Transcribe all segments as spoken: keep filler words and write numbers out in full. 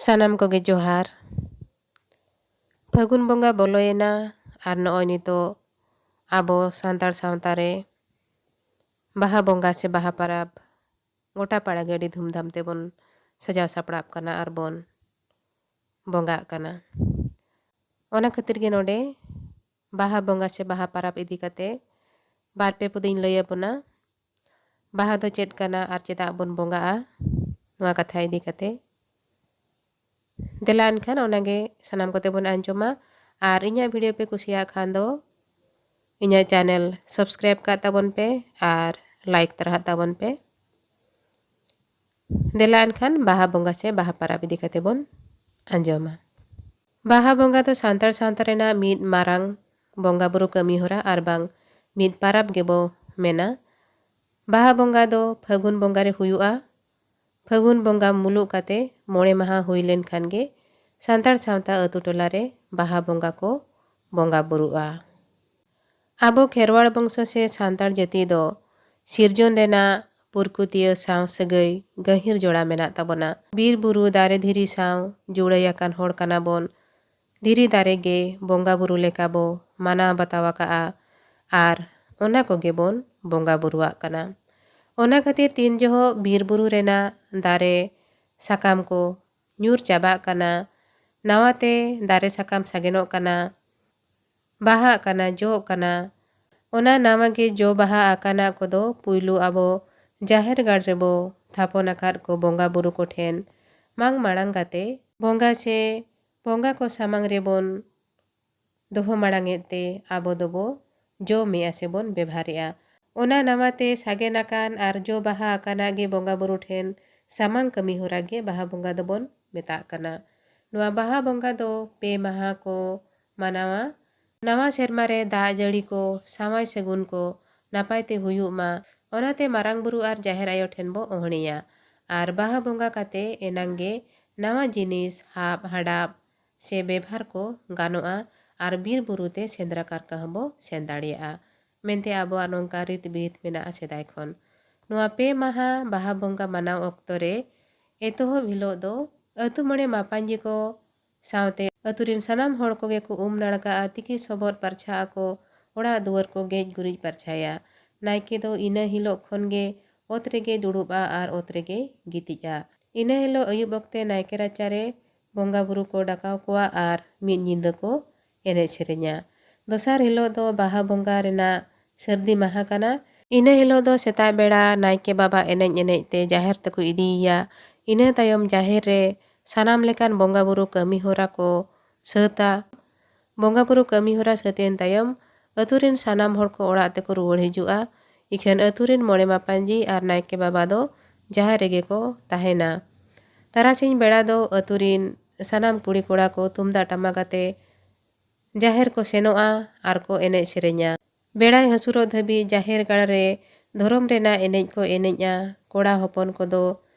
ᱥᱟᱱᱟᱢ ᱠᱚᱜᱮ ᱡᱚᱦᱟᱨ᱾ ᱯᱷᱟᱹᱜᱩᱱ ᱵᱚᱸᱜᱟ ᱵᱚᱞᱚᱭᱮᱱᱟ ᱟᱨ ᱱᱚᱜᱼᱚᱭ ᱱᱤᱛᱚᱜ ᱟᱵᱚ ᱥᱟᱱᱛᱟᱲ ᱥᱟᱶᱛᱟ ᱨᱮ ᱵᱟᱦᱟ ᱵᱚᱸᱜᱟ ᱥᱮ ᱵᱟᱦᱟ ᱯᱟᱨᱟᱵᱽ ᱜᱚᱴᱟ ᱯᱟᱲᱟ ᱜᱮ ᱟᱹᱰᱤ ᱫᱷᱩᱢᱫᱷᱟᱢ ᱛᱮᱵᱚᱱ ᱥᱟᱡᱟᱣ ᱥᱟᱯᱲᱟᱜ ᱠᱟᱱᱟ ᱟᱨ ᱵᱚᱱ ᱵᱚᱸᱜᱟᱜ ᱠᱟᱱᱟ᱾ ᱚᱱᱟ ᱠᱷᱟᱹᱛᱤᱨ ᱜᱮ ᱱᱚᱰᱮ ᱵᱟᱦᱟ ᱵᱚᱸᱜᱟ ᱥᱮ ᱵᱟᱦᱟ ᱯᱟᱨᱟᱵᱽ ᱤᱫᱤ ᱠᱟᱛᱮ ᱵᱟᱨ ᱯᱮ ᱯᱚᱫᱤᱧ ᱞᱟᱹᱭ ᱟᱵᱚᱱᱟ᱾ ᱵᱟᱦᱟ ᱫᱚ ᱪᱮᱫ ᱠᱟᱱᱟ ᱟᱨ ᱪᱮᱫᱟᱜ ᱵᱚᱱ ᱵᱚᱸᱜᱟᱜᱼᱟ, ᱱᱚᱣᱟ ᱠᱟᱛᱷᱟ ᱤᱫᱤ ᱠᱟᱛᱮ᱾ ᱫᱮᱞᱟ ᱮᱱᱠᱷᱟᱱ ᱚᱱᱟᱜᱮ ᱥᱟᱱᱟᱢ ᱠᱚᱛᱮ ᱵᱚᱱ ᱟᱸᱡᱚᱢᱟ᱾ ᱟᱨ ᱤᱧᱟᱹᱜ video ᱯᱮ ᱠᱩᱥᱤᱭᱟᱜ ᱠᱷᱟᱱ ᱫᱚ ᱤᱧᱟᱹᱜ channel subscribe ᱠᱟᱜ ᱛᱟᱵᱚᱱ ᱯᱮ ᱟᱨ like ᱛᱟᱨᱟᱦᱟᱜ ᱛᱟᱵᱚᱱ ᱯᱮ᱾ ᱫᱮᱞᱟ ᱮᱱᱠᱷᱟᱱ ᱵᱟᱦᱟ ᱵᱚᱸᱜᱟ ᱥᱮ ᱵᱟᱦᱟ ᱯᱟᱨᱟᱵᱽ ᱤᱫᱤ ᱠᱟᱛᱮ ᱵᱚᱱ ᱟᱸᱡᱚᱢᱟ᱾ ᱵᱟᱦᱟ ᱵᱚᱸᱜᱟ ᱫᱚ ᱥᱟᱱᱛᱟᱲ ᱥᱟᱶᱛᱟ ᱨᱮᱱᱟᱜ ᱢᱤᱫ ᱢᱟᱨᱟᱝ ᱵᱚᱸᱜᱟ ᱵᱩᱨᱩ ᱠᱟᱹᱢᱤ ᱦᱚᱨᱟ ᱟᱨ ᱵᱟᱝ ᱢᱤᱫ ᱯᱟᱨᱟᱵᱽ ᱜᱮᱵᱚ ᱢᱮᱱᱟ᱾ ᱵᱟᱦᱟ ᱵᱚᱸᱜᱟ ᱫᱚ ᱯᱷᱟᱹᱜᱩᱱ ᱵᱚᱸᱜᱟ ᱨᱮ ᱦᱩᱭᱩᱜᱼᱟ᱾ ᱯᱷᱟᱹᱜᱩᱱ ᱵᱚᱸᱜᱟ ᱢᱩᱞᱩᱜ ᱠᱟᱛᱮ ᱢᱚᱬᱮ ᱢᱟᱦᱟ ᱦᱩᱭ ᱞᱮᱱᱠᱷᱟᱱ ᱜᱮ ᱥᱟᱱᱛᱟᱲ ᱥᱟᱶᱛᱟ ᱟᱹᱛᱩ ᱴᱚᱞᱟ ᱨᱮ ᱵᱟᱦᱟ ᱵᱚᱸᱜᱟ ᱠᱚ ᱵᱚᱸᱜᱟ ᱵᱩᱨᱩᱜᱼᱟ᱾ ᱟᱵᱚ ᱠᱷᱮᱨᱣᱟᱲ ᱵᱚᱝᱥᱚ ᱥᱮ ᱥᱟᱱᱛᱟᱲ ᱡᱟᱹᱛᱤ ᱫᱚ ᱥᱤᱨᱡᱚᱱ ᱨᱮᱱᱟᱜ ᱯᱩᱨᱠᱩᱛᱤᱭᱟᱹ ᱥᱟᱶ ᱥᱟᱹᱜᱟᱹᱭ ᱜᱟᱹᱦᱤᱨ ᱡᱚᱲᱟᱣ ᱢᱮᱱᱟᱜ ᱛᱟᱵᱚᱱᱟ᱾ ᱵᱤᱨ ᱵᱩᱨᱩ ᱫᱟᱨᱮ ᱫᱷᱤᱨᱤ ᱥᱟᱶ ᱡᱩᱲᱟᱹᱭ ᱟᱠᱟᱱ ᱦᱚᱲ ᱠᱟᱱᱟ ᱵᱚᱱ᱾ ᱫᱷᱤᱨᱤ ᱫᱟᱨᱮ ᱜᱮ ᱵᱚᱸᱜᱟ ᱵᱩᱨᱩ ᱞᱮᱠᱟ ᱵᱚ ᱢᱟᱱᱟᱣ ᱵᱟᱛᱟᱣ ᱟᱠᱟᱜᱼᱟ ᱟᱨ ᱚᱱᱟ ᱠᱚᱜᱮ ᱵᱚᱱ ᱵᱚᱸᱜᱟ ᱵᱩᱨᱩᱣᱟᱜ ᱠᱟᱱᱟ᱾ ᱚᱱᱟ ᱠᱷᱟᱹᱛᱤᱨ ᱛᱤᱱ ᱡᱚᱦᱚᱜ ᱵᱤᱨ ᱵᱩᱨᱩ ᱨᱮᱱᱟᱜ ᱫᱟᱨᱮ ᱥᱟᱠᱟᱢ ᱠᱚ ᱧᱩᱨ ᱪᱟᱵᱟᱜ ᱠᱟᱱᱟ, ᱱᱟᱣᱟ ᱛᱮ ᱫᱟᱨᱮ ᱥᱟᱠᱟᱢ ᱥᱟᱜᱮᱱᱚᱜ ᱠᱟᱱᱟ, ᱵᱟᱦᱟᱜ ᱠᱟᱱᱟ, ᱡᱚᱜ ᱠᱟᱱᱟ᱾ ᱚᱱᱟ ᱱᱟᱣᱟ ᱜᱮ ᱡᱚ ᱵᱟᱦᱟ ᱟᱠᱟᱱᱟᱜ ᱠᱚᱫᱚ ᱯᱩᱭᱞᱩ ᱟᱵᱚ ᱡᱟᱦᱮᱨ ᱜᱟᱲ ᱨᱮᱵᱚ ᱛᱷᱟᱯᱚᱱ ᱟᱠᱟᱫ ᱠᱚ ᱵᱚᱸᱜᱟ ᱵᱩᱨᱩ ᱠᱚᱴᱷᱮᱱ ᱢᱟᱝ ᱢᱟᱲᱟᱝ ᱠᱟᱛᱮ ᱵᱚᱸᱜᱟ ᱥᱮ ᱵᱚᱸᱜᱟ ᱠᱚ ᱥᱟᱢᱟᱝ ᱨᱮᱵᱚᱱ ᱫᱚᱦᱚ ᱢᱟᱲᱟᱝᱮᱫ ᱛᱮ ᱟᱵᱚ ᱫᱚᱵᱚ ᱡᱚᱢᱮᱜᱼᱟ ᱥᱮᱵᱚᱱ ᱵᱮᱵᱷᱟᱨᱮᱜᱼᱟ᱾ ᱚᱱᱟ ᱱᱟᱣᱟ ᱛᱮ ᱥᱟᱜᱮᱱ ᱟᱠᱟᱱ ᱟᱨ ᱡᱚ ᱵᱟᱦᱟ ᱟᱠᱟᱱᱟᱜ ᱜᱮ ᱵᱚᱸᱜᱟ ᱵᱩᱨᱩ ᱴᱷᱮᱱ ᱥᱟᱢᱟᱝ ᱠᱟᱹᱢᱤ ᱦᱚᱨᱟ ᱜᱮ ᱵᱟᱦᱟ ᱵᱚᱸᱜᱟ ᱫᱚᱵᱚᱱ ᱢᱮᱛᱟᱜ ᱠᱟᱱᱟ᱾ ᱱᱚᱣᱟ ᱵᱟᱦᱟ ᱵᱚᱸᱜᱟ ᱫᱚ ᱯᱮ ᱢᱟᱦᱟ ᱠᱚ ᱢᱟᱱᱟᱣᱟ᱾ ᱱᱟᱣᱟ ᱥᱮᱨᱢᱟ ᱨᱮ ᱫᱟᱜ ᱡᱟᱹᱲᱤ ᱠᱚ, ᱥᱟᱶᱟᱭ ᱥᱟᱹᱜᱩᱱ ᱠᱚ ᱱᱟᱯᱟᱭ ᱛᱮ ᱦᱩᱭᱩᱜ ᱢᱟ, ᱚᱱᱟᱛᱮ ᱢᱟᱨᱟᱝ ᱵᱩᱨᱩ ᱟᱨ ᱡᱟᱦᱮᱨ ᱟᱭᱳ ᱴᱷᱮᱱ ᱵᱚ ᱚᱦᱚᱬᱮᱭᱟ᱾ ᱟᱨ ᱵᱟᱦᱟ ᱵᱚᱸᱜᱟ ᱠᱟᱛᱮ ᱮᱱᱟᱝ ᱜᱮ ᱱᱟᱣᱟ ᱡᱤᱱᱤᱥ ᱦᱟᱵ ᱦᱟᱰᱟᱵ ᱥᱮ ᱵᱮᱵᱷᱟᱨ ᱠᱚ ᱜᱟᱱᱚᱜᱼᱟ ᱟᱨ ᱵᱤᱨ ᱵᱩᱨᱩ ᱛᱮ ᱥᱮᱸᱫᱽᱨᱟ ᱠᱟᱨᱠᱟ ᱦᱚᱸᱵᱚ ᱥᱮᱱ ᱫᱟᱲᱮᱭᱟᱜᱼᱟ ᱢᱮᱱᱛᱮ ᱟᱵᱚᱣᱟᱜ ᱱᱚᱝᱠᱟ ᱨᱤᱛ ᱵᱤᱦᱤᱛ ᱢᱮᱱᱟᱜᱼᱟ ᱥᱮᱫᱟᱭ ᱠᱷᱚᱱ᱾ ᱱᱚᱣᱟ ᱯᱮ ᱢᱟᱦᱟ ᱵᱟᱦᱟ ᱵᱚᱸᱜᱟ ᱢᱟᱱᱟᱣ ᱚᱠᱛᱚ ᱨᱮ ᱮᱛᱚᱦᱚᱵ ᱦᱤᱞᱳᱜ ᱫᱚ ᱟᱹᱛᱩ ᱢᱚᱬᱮ ᱢᱟᱯᱟᱧᱡᱤ ᱠᱚ ᱥᱟᱶᱛᱮ ᱟᱹᱛᱩ ᱨᱤᱱ ᱥᱟᱱᱟᱢ ᱦᱚᱲ ᱠᱚᱜᱮ ᱠᱚ ᱩᱢ ᱱᱟᱲᱠᱟᱜᱼᱟ, ᱛᱤᱠᱤ ᱥᱚᱵᱚᱫ ᱯᱟᱨᱪᱷᱟ ᱟᱠᱚ, ᱚᱲᱟᱜ ᱫᱩᱣᱟᱹᱨ ᱠᱚ ᱜᱮᱡ ᱜᱩᱨᱤᱡ ᱯᱟᱨᱪᱷᱟᱭᱟ᱾ ᱱᱟᱭᱠᱮ ᱫᱚ ᱤᱱᱟᱹ ᱦᱤᱞᱳᱜ ᱠᱷᱚᱱ ᱜᱮ ᱚᱛ ᱨᱮᱜᱮ ᱫᱩᱲᱩᱵᱼᱟ ᱟᱨ ᱚᱛ ᱨᱮᱜᱮ ᱜᱤᱛᱤᱡᱼᱟ᱾ ᱤᱱᱟᱹ ᱦᱤᱞᱳᱜ ᱟᱹᱭᱩᱵ ᱚᱠᱛᱮ ᱱᱟᱭᱠᱮ ᱨᱟᱪᱟ ᱨᱮ ᱵᱚᱸᱜᱟ ᱵᱩᱨᱩ ᱠᱚ ᱰᱟᱠᱟᱣ ᱠᱚᱣᱟ ᱟᱨ ᱢᱤᱫ ᱧᱤᱫᱟᱹ ᱠᱚ ᱮᱱᱮᱡ ᱥᱮᱨᱮᱧᱟ᱾ ᱫᱚᱥᱟᱨ ᱦᱤᱞᱳᱜ ᱫᱚ ᱵᱟᱦᱟ ᱵᱚᱸᱜᱟ ᱨᱮᱱᱟᱜ ᱥᱟᱹᱨᱫᱤ ᱢᱟᱦᱟ ᱠᱟᱱᱟ᱾ ᱤᱱᱟᱹ ᱦᱤᱞᱳᱜ ᱫᱚ ᱥᱮᱛᱟᱜ ᱵᱮᱲᱟ ᱱᱟᱭᱠᱮ ᱵᱟᱵᱟ ᱮᱱᱮᱡ ᱮᱱᱮᱡ ᱛᱮ ᱡᱟᱦᱮᱨ ᱛᱮᱠᱚ ᱤᱫᱤᱭᱮᱭᱟ᱾ ᱤᱱᱟᱹ ᱛᱟᱭᱚᱢ ᱡᱟᱦᱮᱨ ᱨᱮ ᱥᱟᱱᱟᱢ ᱞᱮᱠᱟᱱ ᱵᱚᱸᱜᱟ ᱵᱩᱨᱩ ᱠᱟᱹᱢᱤ ᱦᱚᱨᱟ ᱠᱚ ᱥᱟᱹᱛᱟ᱾ ᱵᱚᱸᱜᱟ ᱵᱩᱨᱩ ᱠᱟᱹᱢᱤ ᱦᱚᱨᱟ ᱥᱟᱹᱛ ᱮᱱ ᱛᱟᱭᱚᱢ ᱟᱹᱛᱩ ᱨᱤᱱ ᱥᱟᱱᱟᱢ ᱦᱚᱲ ᱠᱚ ᱚᱲᱟᱜ ᱛᱮᱠᱚ ᱨᱩᱣᱟᱹᱲ ᱦᱤᱡᱩᱜᱼᱟ᱾ ᱤᱠᱷᱟᱹᱱ ᱟᱹᱛᱩ ᱨᱤᱱ ᱢᱚᱬᱮ ᱢᱟᱯᱟᱧᱡᱤ ᱟᱨ ᱱᱟᱭᱠᱮ ᱵᱟᱵᱟ ᱫᱚ ᱡᱟᱦᱮᱨ ᱨᱮᱜᱮ ᱠᱚ ᱛᱟᱦᱮᱱᱟ᱾ ᱛᱟᱨᱟᱥᱤᱧ ᱵᱮᱲᱟ ᱫᱚ ᱟᱹᱛᱩ ᱨᱤᱱ ᱥᱟᱱᱟᱢ ᱠᱩᱲᱤ ᱠᱚᱲᱟ ᱠᱚ ᱛᱩᱢᱫᱟᱜ ᱴᱟᱢᱟᱠ ᱟᱛᱮ ᱡᱟᱦᱮᱨ ᱠᱚ ᱥᱮᱱᱚᱜᱼᱟ ᱟᱨ ᱠᱚ ᱮᱱᱮᱡ ᱥᱮᱨᱮᱧᱟ᱾ ᱵᱮᱲᱟᱭ ᱦᱟᱹᱥᱩᱨᱚᱜ ᱫᱷᱟᱹᱵᱤᱡ ᱡᱟᱦᱮᱨ ᱜᱟᱲ ᱨᱮ ᱫᱷᱚᱨᱚᱢ ᱨᱮᱱᱟᱜ ᱮᱱᱮᱡ ᱠᱚ ᱮᱱᱮᱡᱼᱟ᱾ ᱠᱚᱲᱟ ᱦᱚᱯᱚᱱ ᱠᱚᱫᱚ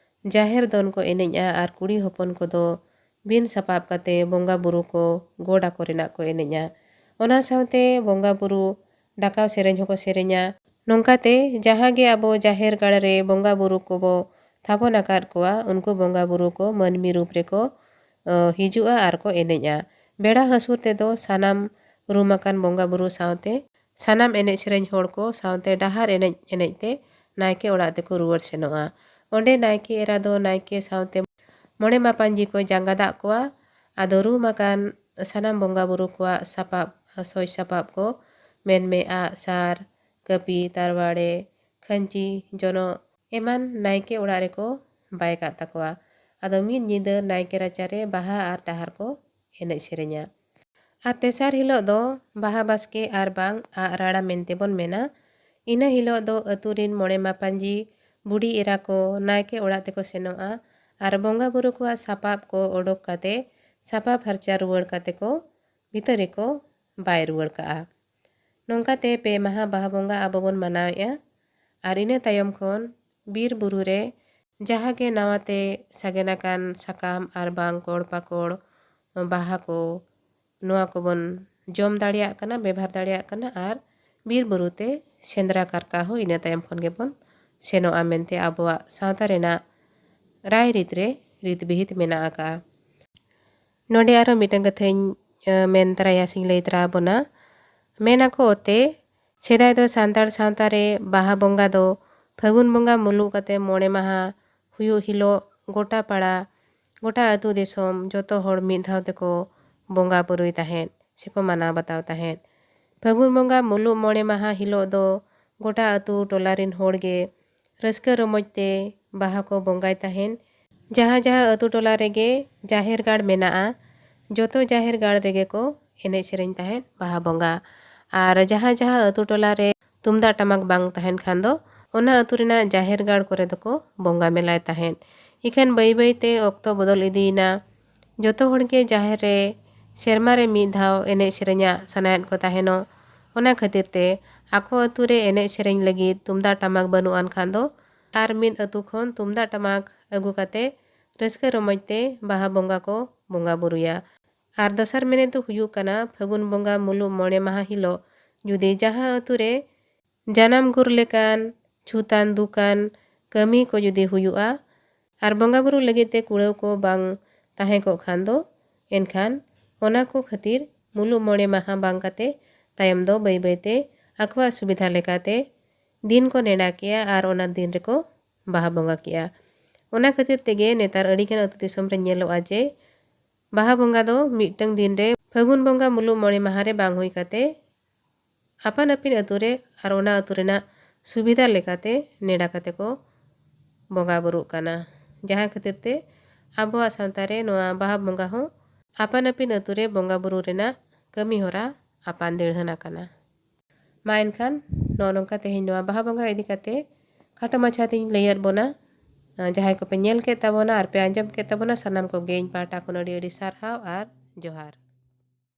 ᱡᱟᱦᱮᱨ ᱫᱚᱱ ᱠᱚ ᱮᱱᱮᱡᱼᱟ ᱟᱨ ᱠᱩᱲᱤ ᱦᱚᱯᱚᱱ ᱠᱚᱫᱚ ᱵᱤᱱ ᱥᱟᱯᱟᱵ ᱠᱟᱛᱮ ᱵᱚᱸᱜᱟ ᱵᱩᱨᱩ ᱠᱚ ᱜᱚᱰ ᱟᱠᱚ ᱨᱮᱱᱟᱜ ᱠᱚ ᱮᱱᱮᱡᱼᱟ᱾ ᱚᱱᱟ ᱥᱟᱶᱛᱮ ᱵᱚᱸᱜᱟ ᱵᱩᱨᱩ ᱰᱟᱠᱟᱣ ᱥᱮᱨᱮᱧ ᱦᱚᱸᱠᱚ ᱥᱮᱨᱮᱧᱟ᱾ ᱱᱚᱝᱠᱟᱛᱮ ᱡᱟᱦᱟᱸ ᱜᱮ ᱟᱵᱚ ᱡᱟᱦᱮᱨ ᱜᱟᱲ ᱨᱮ ᱵᱚᱸᱜᱟ ᱵᱩᱨᱩ ᱠᱚᱵᱚ ᱛᱷᱟᱯᱚᱱ ᱟᱠᱟᱫ ᱠᱚᱣᱟ, ᱩᱱᱠᱩ ᱵᱚᱸᱜᱟ ᱵᱩᱨᱩ ᱠᱚ ᱢᱟᱹᱱᱢᱤ ᱨᱩᱯ ᱨᱮᱠᱚ, ᱚ, ᱦᱤᱡᱩᱜᱼᱟ ᱟᱨ ᱠᱚ ᱮᱱᱮᱡᱼᱟ᱾ ᱵᱮᱲᱟ ᱦᱟᱹᱥᱩᱨ ᱛᱮᱫᱚ ᱥᱟᱱᱟᱢ ᱨᱩᱢ ᱟᱠᱟᱱ ᱵᱚᱸᱜᱟ ᱵᱩᱨᱩ ᱥᱟᱶᱛᱮ ᱥᱟᱱᱟᱢ ᱮᱱᱮᱡ ᱥᱮᱨᱮᱧ ᱦᱚᱲ ᱠᱚ ᱥᱟᱶᱛᱮ ᱰᱟᱦᱟᱨ ᱮᱱᱮᱡ ᱮᱱᱮᱡ ᱛᱮ ᱱᱟᱭᱠᱮ ᱚᱲᱟᱜ ᱛᱮᱠᱚ ᱨᱩᱣᱟᱹᱲ ᱥᱮᱱᱚᱜᱼᱟ᱾ ᱚᱸᱰᱮ ᱱᱟᱭᱠᱮ ᱮᱨᱟ ᱫᱚ ᱱᱟᱭᱠᱮ ᱥᱟᱶᱛᱮ ᱢᱚᱬᱮ ᱢᱟᱯᱟᱧᱡᱤ ᱠᱚᱭ ᱡᱟᱸᱜᱟ ᱫᱟᱜ ᱠᱚᱣᱟ᱾ ᱟᱫᱚ ᱨᱩᱢ ᱟᱠᱟᱱ ᱥᱟᱱᱟᱢ ᱵᱚᱸᱜᱟ ᱵᱩᱨᱩ ᱠᱚᱣᱟᱜ ᱥᱟᱯᱟᱵ, ᱥᱚᱡᱽ ᱥᱟᱯᱟᱵ ᱠᱚ, ᱢᱮᱱᱢᱮ ᱟᱜ ᱥᱟᱨ, ᱠᱟᱹᱯᱤ, ᱛᱟᱨᱣᱟᱲᱮ, ᱠᱷᱟᱹᱧᱪᱤ, ᱡᱚᱱᱚᱜ ᱮᱢᱟᱱ ᱱᱟᱭᱠᱮ ᱚᱲᱟᱜ ᱨᱮᱠᱚ ᱵᱟᱭ ᱠᱟᱜ ᱛᱟᱠᱚᱣᱟ᱾ ᱟᱫᱚ ᱢᱤᱫ ᱧᱤᱫᱟᱹ ᱱᱟᱭᱠᱮ ᱨᱟᱪᱟᱨᱮ ᱵᱟᱦᱟ ᱟᱨ ᱰᱟᱦᱟᱨ ᱠᱚ ᱮᱱᱮᱡ ᱥᱮᱨᱮᱧᱟ᱾ ᱟᱨ ᱛᱮᱥᱟᱨ ᱦᱤᱞᱳᱜ ᱫᱚ ᱵᱟᱦᱟ ᱵᱟᱥᱠᱮ ᱟᱨ ᱵᱟᱝ ᱟᱜ ᱨᱟᱲᱟ ᱢᱮᱱᱛᱮ ᱵᱚᱱ ᱢᱮᱱᱟ᱾ ᱤᱱᱟᱹ ᱦᱤᱞᱳᱜ ᱫᱚ ᱟᱹᱛᱩ ᱨᱤᱱ ᱢᱚᱬᱮ ᱢᱟᱯᱟᱧᱡᱤ ᱵᱩᱰᱷᱤ ᱮᱨᱟ ᱠᱚ ᱱᱟᱭᱠᱮ ᱚᱲᱟᱜ ᱛᱮᱠᱚ ᱥᱮᱱᱚᱜᱼᱟ ᱟᱨ ᱵᱚᱸᱜᱟ ᱵᱩᱨᱩ ᱠᱚᱣᱟᱜ ᱥᱟᱯᱟᱵ ᱠᱚ ᱚᱰᱚᱠ ᱠᱟᱛᱮ ᱥᱟᱯᱷᱟ ᱯᱷᱟᱨᱪᱟ ᱨᱩᱣᱟᱹᱲ ᱠᱟᱛᱮ ᱠᱚ ᱵᱷᱤᱛᱟᱹᱨ ᱨᱮᱠᱚ ᱵᱟᱭ ᱨᱩᱣᱟᱹᱲ ᱠᱟᱜᱼᱟ᱾ ᱱᱚᱝᱠᱟᱛᱮ ᱯᱮ ᱢᱟᱦᱟ ᱵᱟᱦᱟ ᱵᱚᱸᱜᱟ ᱟᱵᱚ ᱵᱚᱱ ᱢᱟᱱᱟᱣᱮᱫᱼᱟ᱾ ᱟᱨ ᱤᱱᱟᱹ ᱛᱟᱭᱚᱢ ᱠᱷᱚᱱ ᱵᱤᱨ ᱵᱩᱨᱩ ᱨᱮ ᱡᱟᱦᱟᱸ ᱜᱮ ᱱᱟᱣᱟᱛᱮ ᱥᱟᱜᱮᱱ ᱟᱠᱟᱱ ᱥᱟᱠᱟᱢ ᱟᱨ ᱵᱟᱝ ᱠᱚᱲ ᱯᱟᱠᱚᱲ ᱵᱟᱦᱟ ᱠᱚ, ᱱᱚᱣᱟ ᱠᱚᱵᱚᱱ ᱡᱚᱢ ᱫᱟᱲᱮᱭᱟᱜ ᱠᱟᱱᱟ, ᱵᱮᱵᱷᱟᱨ ᱫᱟᱲᱮᱭᱟᱜ ᱠᱟᱱᱟ᱾ ᱟᱨ ᱵᱤᱨ ᱵᱩᱨᱩ ᱛᱮ ᱥᱮᱸᱫᱽᱨᱟ ᱠᱟᱨᱠᱟ ᱦᱚᱸ ᱤᱱᱟᱹ ᱛᱟᱭᱚᱢ ᱠᱷᱚᱱ ᱜᱮᱵᱚᱱ ᱥᱮᱱᱚᱜᱼᱟ ᱢᱮᱱᱛᱮ ᱟᱵᱚᱣᱟᱜ ᱥᱟᱶᱛᱟ ᱨᱮᱱᱟᱜ ᱨᱟᱭᱨᱤᱛ ᱨᱮ ᱨᱤᱛ ᱵᱤᱦᱤᱛ ᱢᱮᱱᱟᱜ ᱟᱠᱟᱫᱼᱟ᱾ ᱱᱚᱰᱮ ᱟᱨᱦᱚᱸ ᱢᱤᱫᱴᱟᱝ ᱠᱟᱛᱷᱟᱧ ᱢᱮᱱ ᱛᱚᱨᱟᱭᱟ ᱥᱮᱧ ᱞᱟᱹᱭ ᱛᱚᱨᱟ ᱟᱵᱚᱱᱟ᱾ ᱢᱮᱱ ᱟᱠᱚ ᱚᱛᱮ, ᱥᱮᱫᱟᱭ ᱫᱚ ᱥᱟᱱᱛᱟᱲ ᱥᱟᱶᱛᱟ ᱨᱮ ᱵᱟᱦᱟ ᱵᱚᱸᱜᱟ ᱫᱚ ᱯᱷᱟᱹᱜᱩᱱ ᱵᱚᱸᱜᱟ ᱢᱩᱞᱩᱜ ᱠᱟᱛᱮ ᱢᱚᱬᱮ ᱢᱟᱦᱟ ᱦᱩᱭᱩᱜ ᱦᱤᱞᱳᱜ ᱜᱚᱴᱟ ᱯᱟᱲᱟ, ᱜᱚᱴᱟ ᱟᱹᱛᱩ ᱫᱤᱥᱚᱢ ᱡᱚᱛᱚ ᱦᱚᱲ ᱢᱤᱫ ᱫᱷᱟᱣ ᱛᱮᱠᱚ ᱵᱚᱸᱜᱟ ᱵᱩᱨᱩᱭ ᱛᱟᱦᱮᱸᱫ ᱥᱮᱠᱚ ᱢᱟᱱᱟᱣ ᱵᱟᱛᱟᱣ ᱛᱟᱦᱮᱸᱫ᱾ ᱯᱷᱟᱹᱜᱩᱱ ᱵᱚᱸᱜᱟ ᱢᱩᱞᱩᱜ ᱢᱚᱬᱮ ᱢᱟᱦᱟ ᱦᱤᱞᱳᱜ ᱫᱚ ᱜᱚᱴᱟ ᱟᱹᱛᱩ ᱴᱚᱞᱟ ᱨᱤᱱ ᱦᱚᱲ ᱜᱮ ᱨᱟᱹᱥᱠᱟᱹ ᱨᱚᱢᱚᱡᱽ ᱛᱮ ᱵᱟᱦᱟ ᱠᱚ ᱵᱚᱸᱜᱟᱭ ᱛᱟᱦᱮᱸᱫ᱾ ᱡᱟᱦᱟᱸ ᱡᱟᱦᱟᱸ ᱟᱹᱛᱩ ᱴᱚᱞᱟ ᱨᱮᱜᱮ ᱡᱟᱦᱮᱨ ᱜᱟᱲ ᱢᱮᱱᱟᱜᱼᱟ, ᱡᱚᱛᱚ ᱡᱟᱦᱮᱨ ᱜᱟᱲ ᱨᱮᱜᱮ ᱠᱚ ᱮᱱᱮᱡ ᱥᱮᱨᱮᱧ ᱛᱟᱦᱮᱸᱫ ᱵᱟᱦᱟ ᱵᱚᱸᱜᱟ᱾ ᱟᱨ ᱡᱟᱦᱟᱸ ᱡᱟᱦᱟᱸ ᱟᱹᱛᱩ ᱴᱚᱞᱟ ᱨᱮ ᱛᱩᱢᱫᱟᱜ ᱴᱟᱢᱟᱠ ᱵᱟᱝ ᱛᱟᱦᱮᱱ ᱠᱷᱟᱱ ᱫᱚ ᱚᱱᱟ ᱟᱹᱛᱩ ᱨᱮᱱᱟᱜ ᱡᱟᱦᱮᱨ ᱜᱟᱲ ᱠᱚᱨᱮ ᱫᱚᱠᱚ ᱵᱚᱸᱜᱟ ᱢᱮᱞᱟᱭ ᱛᱟᱦᱮᱸᱫ᱾ ᱤᱠᱷᱟᱹᱱ ᱵᱟᱹᱭ ᱵᱟᱹᱭ ᱛᱮ ᱚᱠᱛᱚ ᱵᱚᱫᱚᱞ ᱤᱫᱤᱭᱮᱱᱟ᱾ ᱡᱚᱛᱚ ᱦᱚᱲ ᱜᱮ ᱡᱟᱦᱮᱨ ᱨᱮ ᱥᱮᱨᱢᱟ ᱨᱮ ᱢᱤᱫ ᱫᱷᱟᱣ ᱮᱱᱮᱡ ᱥᱮᱨᱮᱧᱟᱜ ᱥᱟᱱᱟᱭᱮᱫ ᱠᱚ ᱛᱟᱦᱮᱱᱚᱜ᱾ ᱚᱱᱟ ᱠᱷᱟᱹᱛᱤᱨ ᱛᱮ ᱟᱠᱚ ᱟᱹᱛᱩ ᱨᱮ ᱮᱱᱮᱡ ᱥᱮᱨᱮᱧ ᱞᱟᱹᱜᱤᱫ ᱛᱩᱢᱫᱟᱜ ᱴᱟᱢᱟᱠ ᱵᱟᱹᱱᱩᱜ ᱟᱱ ᱠᱷᱟᱱ ᱫᱚ ᱟᱨ ᱢᱤᱫ ᱟᱹᱛᱩ ᱠᱷᱚᱱ ᱛᱩᱢᱫᱟᱜ ᱴᱟᱢᱟᱠ ᱟᱹᱜᱩ ᱠᱟᱛᱮ ᱨᱟᱹᱥᱠᱟᱹ ᱨᱚᱢᱚᱡᱽ ᱛᱮ ᱵᱟᱦᱟ ᱵᱚᱸᱜᱟ ᱠᱚ ᱵᱚᱸᱜᱟ ᱵᱩᱨᱩᱭᱟ᱾ ᱟᱨ ᱫᱚᱥᱟᱨ ᱢᱮᱱᱮᱫ ᱫᱚ ᱦᱩᱭᱩᱜ ᱠᱟᱱᱟ, ᱯᱷᱟᱹᱜᱩᱱ ᱵᱚᱸᱜᱟ ᱢᱩᱞᱩᱜ ᱢᱚᱬᱮ ᱢᱟᱦᱟ ᱦᱤᱞᱳᱜ ᱡᱩᱫᱤ ᱡᱟᱦᱟᱸ ᱟᱹᱛᱩ ᱨᱮ ᱡᱟᱱᱟᱢ ᱜᱩᱨ ᱞᱮᱠᱟᱱ ᱪᱷᱩᱛᱟᱱ ᱫᱩᱠᱟᱱ ᱠᱟᱹᱢᱤ ᱠᱚ ᱡᱩᱫᱤ ᱦᱩᱭᱩᱜᱼᱟ ᱟᱨ ᱵᱚᱸᱜᱟ ᱵᱩᱨᱩ ᱞᱟᱹᱜᱤᱫ ᱛᱮ ᱠᱩᱲᱟᱹᱣ ᱠᱚ ᱵᱟᱝ ᱛᱟᱦᱮᱸ ᱠᱚᱜ ᱠᱷᱟᱱ ᱫᱚ, ᱮᱱᱠᱷᱟᱱ ᱚᱱᱟ ᱠᱚ ᱠᱷᱟᱹᱛᱤᱨ ᱢᱩᱞᱩᱜ ᱢᱚᱬᱮ ᱢᱟᱦᱟ ᱵᱟᱝ ᱠᱟᱛᱮ ᱛᱟᱭᱚᱢ ᱫᱚ ᱵᱟᱹᱭ ᱵᱟᱹᱭ ᱛᱮ ᱟᱠᱚᱣᱟᱜ ᱥᱩᱵᱤᱫᱷᱟ ᱞᱮᱠᱟᱛᱮ ᱫᱤᱱ ᱠᱚ ᱱᱮᱰᱟ ᱠᱮᱜᱼᱟ ᱟᱨ ᱚᱱᱟ ᱫᱤᱱ ᱨᱮᱠᱚ ᱵᱟᱦᱟ ᱵᱚᱸᱜᱟ ᱠᱮᱜᱼᱟ᱾ ᱚᱱᱟ ᱠᱷᱟᱹᱛᱤᱨ ᱛᱮᱜᱮ ᱱᱮᱛᱟᱨ ᱟᱹᱰᱤᱜᱟᱱ ᱟᱹᱛᱩ ᱫᱤᱥᱚᱢ ᱨᱮ ᱧᱮᱞᱚᱜᱼᱟ ᱡᱮ ᱵᱟᱦᱟ ᱵᱚᱸᱜᱟ ᱫᱚ ᱢᱤᱫᱴᱟᱝ ᱫᱤᱱ ᱨᱮ ᱯᱷᱟᱹᱜᱩᱱ ᱵᱚᱸᱜᱟ ᱢᱩᱞᱩᱜ ᱢᱚᱬᱮ ᱢᱟᱦᱟ ᱨᱮ ᱵᱟᱝ ᱦᱩᱭ ᱠᱟᱛᱮ ᱟᱯᱟᱱ ᱟᱹᱯᱤᱱ ᱟᱹᱛᱩ ᱨᱮ ᱟᱨ ᱚᱱᱟ ᱟᱹᱛᱩ ᱨᱮᱱᱟᱜ ᱥᱩᱵᱤᱫᱷᱟ ᱞᱮᱠᱟᱛᱮ ᱱᱮᱰᱟ ᱠᱟᱛᱮ ᱠᱚ ᱵᱚᱸᱜᱟ ᱵᱩᱨᱩᱜ ᱠᱟᱱᱟ᱾ ᱡᱟᱦᱟᱸ ᱠᱷᱟᱹᱛᱤᱨ ᱛᱮ ᱟᱵᱚᱣᱟᱜ ᱥᱟᱶᱛᱟ ᱨᱮ ᱱᱚᱣᱟ ᱵᱟᱦᱟ ᱵᱚᱸᱜᱟ ᱦᱚᱸ ᱟᱯᱟᱱ ᱟᱹᱯᱤᱱ ᱟᱹᱛᱩ ᱨᱮ ᱵᱚᱸᱜᱟ ᱵᱩᱨᱩ ᱨᱮᱱᱟᱜ ᱠᱟᱹᱢᱤ ᱦᱚᱨᱟ ᱟᱯᱟᱱ ᱫᱤᱲᱦᱟᱹᱱ ᱟᱠᱟᱱᱟ᱾ ᱢᱟ ᱮᱱᱠᱷᱟᱱ ᱱᱚᱜᱼᱚ ᱱᱚᱝᱠᱟ ᱛᱮᱦᱮᱧ ᱱᱚᱣᱟ ᱵᱟᱦᱟ ᱵᱚᱸᱜᱟ ᱤᱫᱤ ᱠᱟᱛᱮ ᱠᱷᱟᱴᱚ ᱢᱟᱪᱷᱟ ᱛᱮᱧ ᱞᱟᱹᱭᱟᱫ ᱵᱚᱱᱟ᱾ ᱡᱟᱦᱟᱸᱭ ᱠᱚᱯᱮ ᱧᱮᱞ ᱠᱮᱫ ᱛᱟᱵᱚᱱᱟ ᱟᱨ ᱯᱮ ᱟᱸᱡᱚᱢ ᱠᱮᱫ ᱛᱟᱵᱚᱱᱟ, ᱥᱟᱱᱟᱢ ᱠᱚᱜᱮ ᱤᱧ ᱯᱟᱦᱴᱟ ᱠᱷᱚᱱ ᱟᱹᱰᱤ ᱟᱹᱰᱤ ᱥᱟᱨᱦᱟᱣ ᱟᱨ ᱡᱚᱦᱟᱨ᱾